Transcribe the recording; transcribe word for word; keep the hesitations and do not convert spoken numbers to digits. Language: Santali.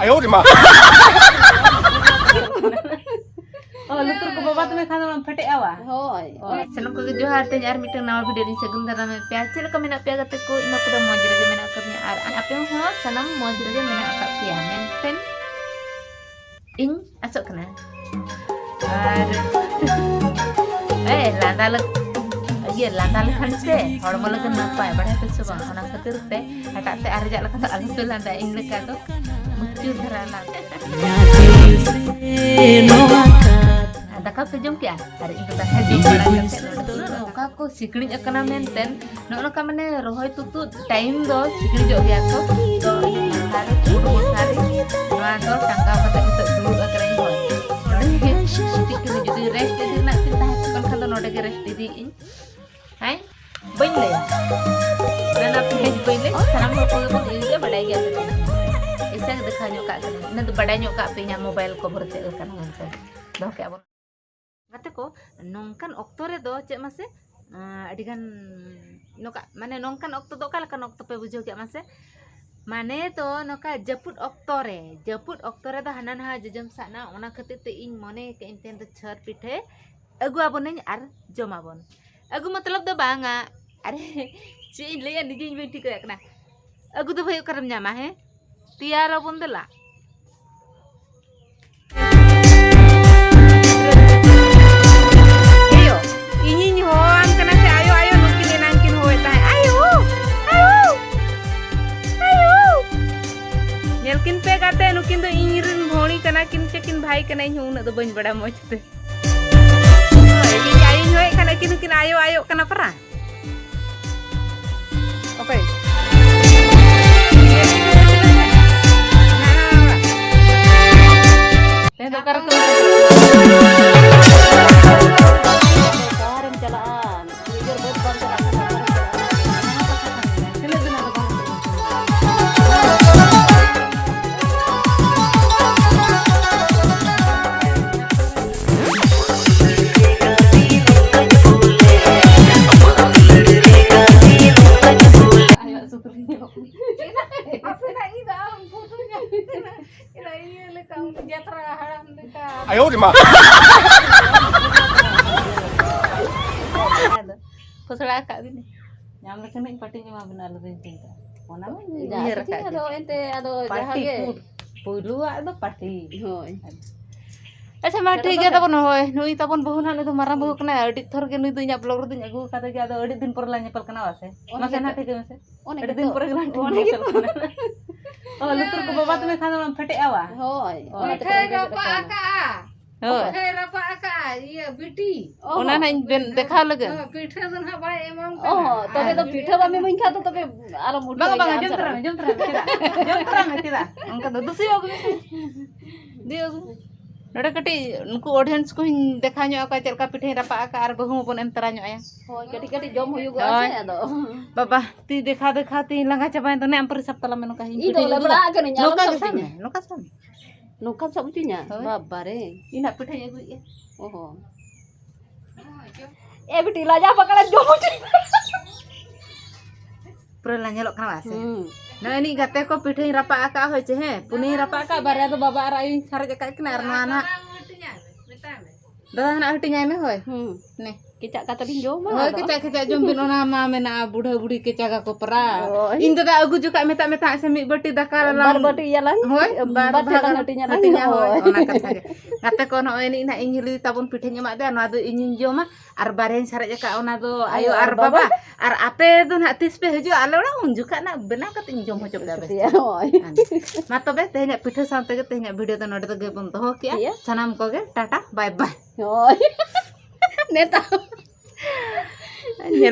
ᱟᱭᱳ ᱨᱮ ᱢᱟ᱾ ᱚ, ᱞᱩᱛᱩᱨ ᱠᱚ ᱵᱟᱵᱟ ᱛᱟᱞᱮ ᱠᱷᱟᱱ ᱫᱚ ᱯᱷᱮᱴᱮᱜᱼᱟ ᱵᱟ? ᱦᱳᱭ᱾ ᱚ, ᱥᱟᱱᱟᱢ ᱠᱚᱜᱮ ᱡᱚᱦᱟᱨ᱾ ᱛᱮᱦᱮᱧ ᱟᱨ ᱢᱤᱫᱴᱟᱝ ᱱᱟᱣᱟ ᱵᱷᱤᱰᱤᱭᱳ ᱨᱤᱧ ᱥᱟᱹᱜᱩᱱ ᱫᱟᱨᱟᱢᱮᱫ ᱯᱮᱭᱟ᱾ ᱪᱮᱫ ᱞᱮᱠᱟ ᱢᱮᱱᱟᱜ ᱯᱮᱭᱟ ᱜᱟᱛᱮ ᱠᱚ? ᱤᱧ ᱢᱟ ᱯᱩᱨᱟᱹ ᱢᱚᱡᱽ ᱨᱮᱜᱮ ᱢᱮᱱᱟᱜ ᱟᱠᱟᱫᱤᱧᱟ ᱟᱨ ᱟᱯᱮ ᱦᱚᱸ ᱥᱟᱱᱟᱢ ᱢᱚᱡᱽ ᱨᱮᱜᱮ ᱢᱮᱱᱟᱜ ᱟᱠᱟᱫ ᱯᱮᱭᱟ ᱢᱮᱱᱛᱮ ᱤᱧ ᱟᱥᱚᱜ ᱠᱟᱱᱟ᱾ ᱟᱨ ᱮ, ᱞᱟᱸᱫᱟ ᱞᱟᱹᱜ-, ᱤᱭᱟᱹ, ᱞᱟᱸᱫᱟ ᱞᱮᱠᱷᱟᱱ ᱥᱮ ᱦᱚᱲᱢᱚ ᱞᱟᱹᱜᱤᱫ ᱱᱟᱯᱟᱭ, ᱵᱟᱲᱟᱭ ᱯᱮ ᱥᱮ ᱵᱟᱝ? ᱚᱱᱟ ᱠᱷᱟᱹᱛᱤᱨ ᱛᱮ ᱦᱟᱴᱟᱜ ᱛᱮ ᱟᱨᱮᱡᱟᱜ ᱞᱮᱠᱟ ᱫᱚ ᱟᱞᱚ ᱯᱮ ᱞᱟᱸᱫᱟᱭᱟ, ᱤᱧ ᱞᱮᱠᱟ ᱫᱚ ᱢᱩᱪᱩ ᱫᱷᱟᱨᱟ ᱞᱟᱸᱫᱟ᱾ ᱟᱨ ᱫᱟᱠᱟ ᱯᱮ ᱡᱚᱢ ᱠᱮᱜᱼᱟ? ᱟᱨ ᱤᱧ ᱫᱚ ᱫᱟᱠᱟ ᱡᱚᱢ ᱵᱟᱲᱟ ᱠᱟᱛᱮ ᱱᱚᱰᱮ ᱫᱩᱲᱩᱵ ᱨᱮ ᱚᱠᱟ ᱠᱚ ᱥᱤᱠᱲᱤᱡ ᱟᱠᱟᱱᱟ ᱢᱮᱱᱛᱮ ᱱᱚᱜᱼᱚ ᱱᱚᱝᱠᱟ ᱢᱟᱱᱮ ᱨᱚᱦᱚᱭ ᱛᱩᱛᱩᱫ ᱴᱟᱭᱤᱢ ᱫᱚ ᱥᱤᱠᱲᱤᱡᱚᱜ ᱜᱮᱭᱟ ᱠᱚ᱾ ᱛᱚ ᱤᱧ ᱢᱚᱥᱟᱨᱤ, ᱯᱩᱸᱰ ᱢᱚᱥᱟᱨᱤ, ᱱᱚᱣᱟ ᱫᱚ ᱴᱟᱸᱜᱟᱣ ᱠᱟᱛᱮ ᱱᱤᱛᱚᱜ ᱫᱩᱲᱩᱵ ᱟᱠᱟᱱᱟᱹᱧ ᱦᱚᱲ᱾ ᱱᱚᱰᱮ ᱜᱤᱛᱤᱡ ᱠᱟᱹᱱᱟᱹᱧ, ᱡᱩᱫᱤ ᱨᱮᱥᱴ ᱤᱫᱤ ᱨᱮᱱᱟᱜ ᱛᱤᱧ ᱛᱟᱦᱮᱸ ᱠᱚᱜ ᱠᱟᱱ ᱠᱷᱟᱱ ᱫᱚ ᱱᱚᱰᱮ ᱜᱮ ᱨᱮᱥᱴ ᱤᱫᱤᱭᱮᱫ ᱟᱹᱧ᱾ ᱦᱮᱸ, ᱵᱟᱹᱧ ᱞᱟᱹᱭᱟ᱾ ᱢᱮᱱᱟ ᱯᱮ, ᱵᱟᱹᱧ ᱞᱟᱹᱭ, ᱥᱟᱱᱟᱢ ᱦᱚᱲ ᱠᱚᱜᱮ ᱵᱚᱱ ᱤᱭᱟᱹᱭᱟ, ᱵᱟᱰᱟᱭ ᱜᱮᱭᱟ ᱯᱮ᱾ ᱮᱥᱮ ᱫᱮᱠᱷᱟᱣ ᱧᱚᱜ ᱠᱟᱜ ᱠᱟᱹᱱᱟᱹᱧ, ᱤᱱᱟᱹ ᱫᱚ ᱵᱟᱰᱟᱭ ᱧᱚᱜ ᱠᱟᱜ ᱯᱮ ᱤᱧᱟᱹᱜ ᱢᱳᱵᱟᱭᱤᱞ ᱠᱚᱵᱚᱨ ᱪᱮᱫ ᱞᱮᱠᱟᱱᱟ ᱢᱮᱱᱛᱮ᱾ ᱫᱚᱦᱚ ᱠᱮᱜᱼᱟ ᱵᱚᱱ᱾ ᱜᱟᱛᱮ ᱠᱚ, ᱱᱚᱝᱠᱟᱱ ᱚᱠᱛᱚ ᱨᱮᱫᱚ ᱪᱮᱫ ᱢᱟᱥᱮ, ᱟᱸ, ᱟᱹᱰᱤᱜᱟᱱ ᱱᱚᱝᱠᱟ, ᱢᱟᱱᱮ ᱱᱚᱝᱠᱟᱱ ᱚᱠᱛᱚ ᱫᱚ ᱚᱠᱟ ᱞᱮᱠᱟᱱ ᱚᱠᱛᱚ ᱯᱮ ᱵᱩᱡᱷᱟᱹᱣ ᱠᱮᱜᱼᱟ ᱢᱟᱥᱮ? ᱢᱟᱱᱮ ᱫᱚ ᱱᱚᱝᱠᱟ ᱡᱟᱹᱯᱩᱫ ᱚᱠᱛᱚ ᱨᱮ, ᱡᱟᱹᱯᱩᱫ ᱚᱠᱛᱚ ᱨᱮᱫᱚ ᱦᱟᱱᱟ ᱱᱟᱣᱟ ᱡᱚᱡᱚᱢ ᱥᱟᱵ ᱱᱟ, ᱚᱱᱟ ᱠᱷᱟᱹᱛᱤᱨ ᱛᱮ ᱤᱧ ᱢᱚᱱᱮ ᱠᱮᱜᱼᱟᱹᱧ ᱛᱮᱦᱮᱧ ᱫᱚ ᱪᱷᱟᱹᱨ ᱯᱤᱴᱷᱟᱹ ᱟᱹᱜᱩ ᱟᱵᱚᱱᱟᱹᱧ ᱟᱨ ᱡᱚᱢ ᱟᱵᱚᱱ᱾ ᱟᱹᱜᱩ ᱢᱚᱛᱞᱚᱵ ᱫᱚ ᱵᱟᱝᱟ, ᱟᱨᱮ ᱪᱮᱫ ᱤᱧ ᱞᱟᱹᱭᱟ, ᱱᱤᱡᱮ ᱤᱧ ᱵᱟᱹᱧ ᱴᱷᱤᱠᱟᱹᱭᱮᱫ ᱠᱟᱱᱟ᱾ ᱟᱹᱜᱩ ᱫᱚ ᱵᱷᱟᱹᱭ ᱚᱠᱟᱨᱮᱢ ᱧᱟᱢᱟ, ᱦᱮᱸ? ᱛᱮᱭᱟᱨ ᱟᱵᱚᱱ ᱫᱮᱞᱟ᱾ ᱮᱭᱳ, ᱤᱧᱤᱧ ᱦᱚᱦᱚᱣᱟᱢ ᱠᱟᱱᱟ ᱥᱮ ᱟᱭᱳ, ᱟᱭᱳ, ᱱᱩᱠᱤᱱ ᱮᱱᱟᱝ ᱠᱤᱱ ᱦᱚᱦᱚᱭᱮᱫ ᱛᱟᱦᱮᱸᱫ, "ᱟᱭᱳ, ᱟᱭᱳ, ᱟᱭᱳ!" ᱧᱮᱞ ᱠᱤᱱ ᱯᱮ ᱜᱟᱛᱮ, ᱱᱩᱠᱤᱱ ᱫᱚ ᱤᱧ ᱨᱮᱱ ᱵᱷᱟᱹᱭ ᱠᱟᱱᱟ ᱠᱤᱱ ᱪᱮ ᱠᱤᱱ ᱵᱷᱟᱭ ᱠᱟᱱᱟ, ᱤᱧ ᱦᱚᱸ ᱩᱱᱟᱹᱜ ᱫᱚ ᱵᱟᱹᱧ ᱵᱟᱲᱟᱭᱟ ᱢᱚᱡᱽ ᱛᱮ᱾ ᱦᱳᱭ, ᱤᱧ ᱟᱭᱳᱧ ᱦᱚᱦᱚᱭᱮᱫ ᱠᱷᱟᱱ ᱟᱹᱠᱤᱱ ᱦᱚᱸᱠᱤᱱ ᱟᱭᱳ ᱟᱭᱳᱜ ᱠᱟᱱᱟ ᱯᱟᱨᱟ᱾ ᱚᱠᱚᱭ? ᱛᱮᱦᱮᱧ ᱫᱚ ᱚᱠᱟ ᱨᱮ ᱛᱩᱢᱫᱟᱜ? ᱚᱠᱟᱨᱮᱢ ᱪᱟᱞᱟᱜᱼᱟ? ᱱᱤᱡᱮᱨ ᱵᱟᱹᱫᱽ ᱵᱟᱢ ᱪᱟᱞᱟᱜ ᱠᱷᱟᱱ ᱚᱠᱟᱨᱮᱢ ᱪᱟᱞᱟᱜᱼᱟ? ᱛᱤᱱᱟᱹᱜ ᱫᱤᱱ ᱟᱫᱚ ᱵᱟᱝ ᱦᱩᱭᱩᱜᱼᱟ? ᱟᱭᱟᱜ ᱥᱩᱠᱨᱤ ᱧᱚᱜ᱾ ᱟᱯᱮ ᱫᱚ ᱤᱧ ᱫᱚ ᱟᱢ ᱯᱷᱳᱴᱳ ᱧᱮᱞ ᱠᱟᱱᱟ᱾ ᱟᱭᱳ ᱨᱮ ᱢᱟ᱾ ᱟᱫᱚ ᱯᱚᱥᱲᱟ ᱟᱠᱟᱫ ᱵᱤᱱ᱾ ᱧᱟᱢ ᱞᱮᱠᱷᱟᱱ ᱦᱟᱸᱜ ᱯᱟᱹᱴᱤᱧ ᱮᱢᱟ ᱵᱤᱱᱟ, ᱟᱞᱚᱵᱤᱱ ᱪᱤᱱᱛᱟᱹᱜᱼᱟ᱾ ᱚᱱᱟ ᱢᱟ ᱡᱟᱦᱟᱸ ᱩᱭᱦᱟᱹᱨ ᱟᱠᱟᱫ ᱪᱤᱠᱟᱹ ᱟᱫᱚ ᱜᱮ᱾ ᱮᱱᱛᱮ ᱟᱫᱚ ᱡᱟᱦᱟᱸ ᱯᱟᱹᱴᱤ ᱜᱮ᱾ ᱠᱩᱴ᱾ ᱯᱩᱭᱞᱩᱣᱟᱜ ᱫᱚ ᱯᱟᱹᱴᱤ᱾ ᱦᱳᱭ᱾ ᱟᱪᱪᱷᱟ, ᱢᱟ ᱴᱷᱤᱠ ᱜᱮᱭᱟ ᱛᱟᱵᱚᱱ᱾ ᱦᱳᱭ, ᱱᱩᱭ ᱛᱟᱵᱚᱱ ᱵᱟᱹᱦᱩ ᱱᱟᱦᱟᱜ, ᱱᱩᱭ ᱫᱚ ᱢᱟᱨᱟᱝ ᱵᱟᱹᱦᱩ ᱠᱟᱱᱟᱭ᱾ ᱟᱹᱰᱤ ᱛᱷᱚᱨ ᱜᱮ ᱱᱩᱭ ᱫᱚ ᱤᱧᱟᱹᱜ ᱵᱞᱚᱜ ᱨᱮᱫᱚᱧ ᱟᱹᱜᱩ ᱟᱠᱟᱫᱮ ᱜᱮᱭᱟ, ᱟᱫᱚ ᱟᱹᱰᱤ ᱫᱤᱱ ᱯᱚᱨᱮ ᱞᱟᱝ ᱧᱮᱯᱮᱞ ᱠᱟᱱᱟ, ᱵᱟᱥᱮ? ᱚᱱᱟ ᱢᱟᱥᱮ ᱜᱮᱛᱚ᱾ ᱱᱟᱦᱟᱜ ᱴᱷᱤᱠᱟᱹᱭ ᱢᱮᱥᱮ᱾ ᱚᱱᱟ ᱟᱹᱰᱤ ᱫᱤᱱ ᱜᱮᱛᱚ᱾ ᱯᱚᱨᱮ ᱜᱮᱞᱟᱝ ᱚᱱᱟ ᱧᱮᱯᱮᱞ ᱜᱮᱛᱚ᱾ ᱠᱟᱱᱟ᱾ ᱚ, ᱞᱩᱛᱩᱨ ᱠᱚ ᱵᱟᱵᱟ ᱛᱟᱞᱮ ᱠᱷᱟᱱ ᱫᱚ ᱵᱟᱝ ᱯᱷᱮᱴᱮᱜᱼᱟ, ᱵᱟ? ᱦᱳᱭ, ᱚᱱᱟ ᱚᱱᱟ ᱠᱷᱟᱹᱛᱤᱨ ᱯᱤᱴᱷᱟᱹᱭ ᱛᱮᱜᱮ ᱨᱟᱯᱟᱜ ᱠᱟᱱᱟ᱾ ᱟᱠᱟᱜᱼᱟ᱾ ᱦᱳᱭ᱾ ᱯᱤᱴᱷᱟᱹᱭ ᱨᱟᱯᱟᱜ ᱟᱠᱟᱜᱼᱟ, ᱤᱭᱟᱹ, ᱵᱤᱴᱤ᱾ ᱚ, ᱚᱱᱟ ᱦᱚᱸ᱾ ᱱᱟᱜ ᱤᱧ ᱵᱮᱱ ᱫᱮᱠᱷᱟᱣ ᱞᱟᱹᱜᱤᱫ᱾ ᱦᱚᱸ, ᱯᱤᱴᱷᱟᱹ ᱫᱚ ᱱᱟᱜ ᱵᱟᱭ ᱮᱢᱟᱢ ᱚ, ᱠᱟᱱᱟ᱾ ᱦᱚᱸ, ᱛᱚᱵᱮ ᱫᱚ ᱯᱤᱴᱷᱟᱹ ᱵᱟᱢ ᱤᱢᱟᱹᱧ ᱠᱷᱟᱱ ᱫᱚ ᱛᱚᱵᱮ ᱟᱞᱚᱢ ᱵᱟᱝᱟ, ᱩᱴᱷᱟᱹᱣᱟᱹᱧᱟ ᱵᱟᱝᱟ, ᱟᱢ ᱡᱚᱢ ᱛᱚᱨᱟᱭ ᱥᱟᱞᱟᱜ᱾ ᱢᱮ, ᱡᱚᱢ ᱛᱚᱨᱟᱭ ᱢᱮ, ᱪᱮᱫᱟᱜ? ᱪᱮᱫᱟᱜ? ᱚᱱᱠᱟ ᱫᱚ ᱫᱩᱥᱤ ᱟᱹᱜᱩ ᱢᱮ᱾ ᱫᱤᱭᱟᱹ ᱟᱹᱜᱩ ᱢᱮ᱾ ᱱᱚᱰᱮ ᱠᱟᱹᱴᱤᱡ ᱱᱩᱠᱩ audience ᱠᱚᱧ ᱫᱮᱠᱷᱟᱣ ᱧᱚᱜ ᱟᱠᱚᱣᱟ ᱪᱮᱫ ᱞᱮᱠᱟ ᱯᱤᱴᱷᱟᱹᱧ ᱨᱟᱯᱟᱜ ᱟᱠᱟᱫᱼᱟ ᱟᱨ ᱵᱟᱹᱦᱩ ᱦᱚᱸᱵᱚᱱ ᱮᱢ ᱛᱚᱨᱟ ᱧᱚᱜ ᱟᱭᱟ᱾ ᱦᱳᱭ, ᱠᱟᱹᱴᱤᱡ ᱠᱟᱹᱴᱤᱡ ᱡᱚᱢ ᱦᱩᱭᱩᱜᱚᱜᱼᱟ ᱦᱳᱭ᱾ ᱥᱮ, ᱟᱫᱚ᱾ ᱵᱟᱵᱟ, ᱛᱤ ᱫᱮᱠᱷᱟᱣ ᱫᱮᱠᱷᱟᱣ ᱛᱤᱧ ᱞᱟᱸᱜᱟ ᱪᱟᱵᱟᱭᱮᱱ ᱫᱚ᱾ ᱱᱮ ᱟᱢ ᱯᱟᱹᱨᱤ ᱥᱟᱵ ᱛᱟᱞᱟᱝ ᱢᱮ, ᱱᱚᱝᱠᱟ ᱤᱧ ᱤᱧ ᱫᱚ ᱯᱤᱴᱷᱟᱹᱧ ᱞᱮ ᱟᱹᱜᱩᱭᱟ᱾ ᱵᱟᱲᱟ ᱟᱠᱟᱱᱟᱹᱧ, ᱟᱞᱚᱢ ᱱᱚᱝᱠᱟ ᱜᱮ ᱥᱟᱵ ᱥᱟᱵ ᱢᱮ, ᱦᱚᱪᱚᱧᱟ᱾ ᱱᱚᱝᱠᱟ ᱥᱟᱵ ᱢᱮ᱾ ᱱᱚᱝᱠᱟᱢ ᱥᱟᱵ ᱦᱚᱪᱚᱧᱟ? ᱦᱳᱭ᱾ ᱵᱟᱵᱟ ᱨᱮ᱾ ᱤᱧ ᱦᱟᱸᱜ ᱯᱤᱴᱷᱟᱹᱧ ᱟᱹᱜᱩᱭᱮᱫᱼᱟ᱾ ᱚ ᱦᱚᱸ᱾ ᱮ ᱵᱤᱴᱤ, ᱞᱟᱡᱟ ᱯᱟᱠᱲᱟ ᱡᱚᱢ ᱦᱚᱪᱚᱧ᱾ ᱯᱩᱨᱟᱹ ᱞᱟᱝ ᱧᱮᱞᱚᱜ ᱠᱟᱱᱟ, ᱵᱟᱝ ᱥᱮ? ᱦᱩᱸ᱾ ᱱᱚᱜᱼᱚᱭ ᱱᱤᱡ ᱜᱟᱛᱮ ᱠᱚ ᱯᱤᱴᱷᱟᱹᱧ ᱨᱟᱯᱟᱜ ᱟᱠᱟᱫ, ᱦᱳᱭ ᱪᱮ, ᱦᱮᱸ? ᱯᱩᱱᱭᱟᱹᱧ ᱨᱟᱯᱟᱜ ᱟᱠᱟᱫ, ᱵᱟᱨᱭᱟ ᱫᱚ ᱵᱟᱵᱟ ᱟᱨ ᱟᱭᱳᱧ ᱥᱟᱨᱮᱡ ᱟᱠᱟᱫ ᱠᱤᱱᱟ, ᱟᱨ ᱱᱚᱣᱟ ᱱᱟᱦᱟᱜ ᱫᱟᱫᱟ ᱦᱟᱱᱟ ᱦᱟᱹᱴᱤᱧᱟᱭ ᱢᱮ, ᱦᱳᱭ᱾ ᱦᱩᱸ᱾ ᱱᱮ᱾ ᱠᱮᱪᱟᱜ ᱠᱟᱛᱮ ᱞᱤᱧ ᱡᱚᱢᱟ, ᱦᱳᱭ, ᱟᱫᱚ᱾ ᱠᱮᱪᱟᱜ, ᱠᱮᱪᱟᱜ ᱡᱚᱢ ᱵᱤᱱ, ᱚᱱᱟ ᱢᱟ ᱢᱮᱱᱟᱜᱼᱟ, ᱵᱩᱰᱷᱟᱹ ᱵᱩᱲᱦᱤ ᱠᱮᱪᱟᱜᱟ ᱠᱚ ᱯᱟᱨᱟ᱾ ᱦᱳᱭ᱾ ᱤᱧ ᱫᱟᱫᱟ ᱟᱹᱜᱩ ᱡᱚᱠᱷᱟᱜ ᱢᱮᱛᱟᱜ ᱢᱮᱛᱟᱜ ᱥᱮ ᱢᱤᱫ ᱵᱟᱹᱴᱤ ᱫᱟᱠᱟ ᱵᱟᱨ ᱞᱟᱝ ᱵᱟᱹᱴᱤ ᱤᱭᱟᱹ ᱞᱟᱝ, ᱦᱳᱭ, ᱵᱟᱨ ᱵᱟᱨ ᱴᱷᱮᱱ ᱵᱷᱟᱜᱽ ᱞᱟᱝ ᱞᱟᱝ ᱦᱟᱹᱴᱤᱧᱟ ᱞᱟᱝ, ᱦᱟᱹᱴᱤᱧᱟ, ᱦᱳᱭ, ᱦᱳᱭ᱾ ᱚᱱᱟ ᱠᱟᱛᱷᱟ ᱜᱮ᱾ ᱜᱟᱛᱮ ᱠᱚ, ᱱᱚᱜᱼᱚᱭ ᱱᱤᱡ ᱱᱟᱜ ᱤᱧ ᱦᱤᱞᱤ ᱛᱟᱵᱚᱱ ᱯᱤᱴᱷᱟᱹᱧ ᱮᱢᱟᱜ ᱫᱮᱭᱟ, ᱱᱚᱣᱟ ᱫᱚ ᱤᱧᱤᱧ ᱡᱚᱢᱟ, ᱟᱨ ᱵᱟᱨᱭᱟᱧ ᱥᱟᱨᱮᱡ ᱟᱠᱟᱫ, ᱚᱱᱟ ᱫᱚ ᱟᱭᱳ ᱟᱭᱳ ᱟᱨ ᱟᱨ ᱵᱟᱵᱟ᱾ ᱵᱟᱵᱟ᱾ ᱟᱨ ᱟᱯᱮ ᱫᱚ ᱱᱟᱜ ᱛᱤᱥ ᱯᱮ ᱦᱤᱡᱩᱜᱼᱟ ᱟᱞᱮ ᱚᱲᱟᱜ, ᱩᱱ ᱡᱚᱠᱷᱟᱜ ᱱᱟᱜ ᱵᱮᱱᱟᱣ ᱠᱟᱛᱮ ᱤᱧ ᱡᱚᱢ ᱦᱚᱪᱚ ᱯᱮᱭᱟ ᱵᱮᱥ ᱦᱳᱭ᱾ ᱪᱮᱦᱨᱟ᱾ ᱢᱟ ᱛᱚᱵᱮ, ᱛᱮᱦᱮᱧᱟᱜ ᱯᱤᱴᱷᱟᱹ ᱥᱟᱶ ᱛᱮᱜᱮ ᱛᱮᱦᱮᱧᱟᱜ video ᱫᱚ ᱱᱚᱰᱮ ᱫᱚ ᱜᱮ ᱵᱚᱱ ᱫᱚᱦᱚ ᱠᱮᱜᱼᱟ᱾ ᱤᱭᱟᱹ᱾ ᱥᱟᱱᱟᱢ ᱠᱚᱜᱮ ᱴᱟᱴᱟ, ᱵᱟᱭ ᱵᱟᱭ᱾ ᱦᱳᱭ᱾ ᱱᱮᱛᱟᱨ᱾ ᱧᱮᱞ